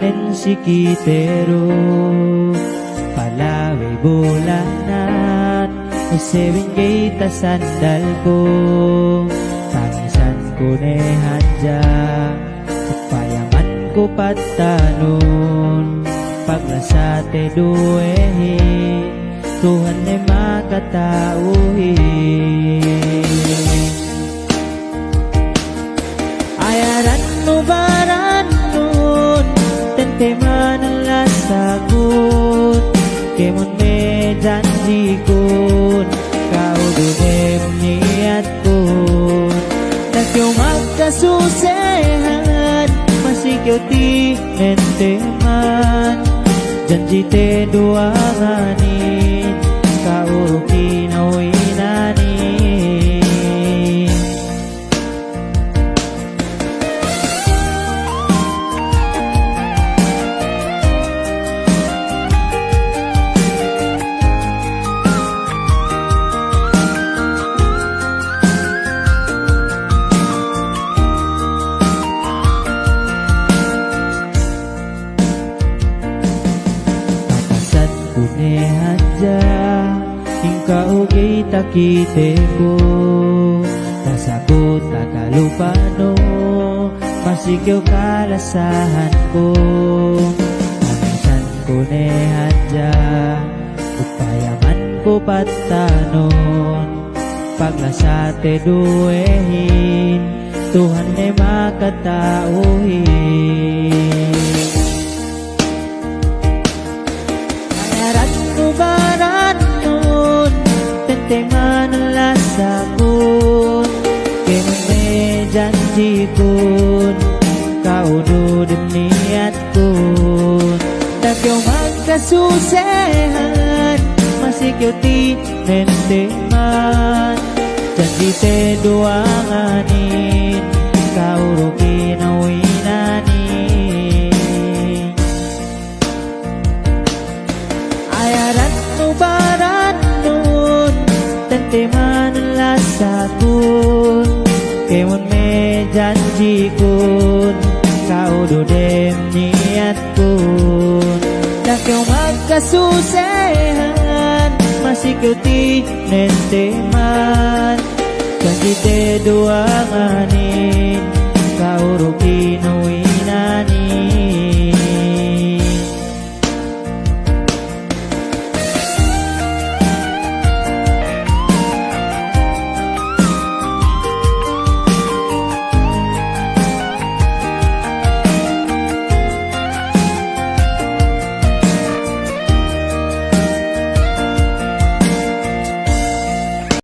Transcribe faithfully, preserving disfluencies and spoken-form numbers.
Nen si kite du, palabey bulanan, usebin ga'i tasandalku, tangisanku ne hadja, payamanku pattanun, paglasate duwehin, Tuhan ne makata'uhin. Ayarannu barannun, tentemanan lasakun, kēmon me' janjikun, ka'u du dem niyatkun. Da'a kew makasusehan, masi kew ti nenteman, janjite duwangan in, ka'u du kinawinanin. Pakasanku ne hadja, in ka'u ga'i takiteku, tasabu takalupanu, masi kew kalasahanku. Tangisanku ne hadja, payamanku pattanun, paglasate duwehin, Tuhan ne makata'uhin. Ayarannu barannun, tentemanan lasakun, kēmon me' janjikun, ka'u du dem niyatkun. Da'a kew makasusehan, masi kew ti nenteman, janjite duwangan in, ka'u du kinawinanin. Ayarannu barannun, tentemanan lasakun, kēmon me' janjikun, ka'u du dem niyatkun. Da'a kew makasusehan, masi kew ti nenteman, janjite duwangan in, ka'u du kinu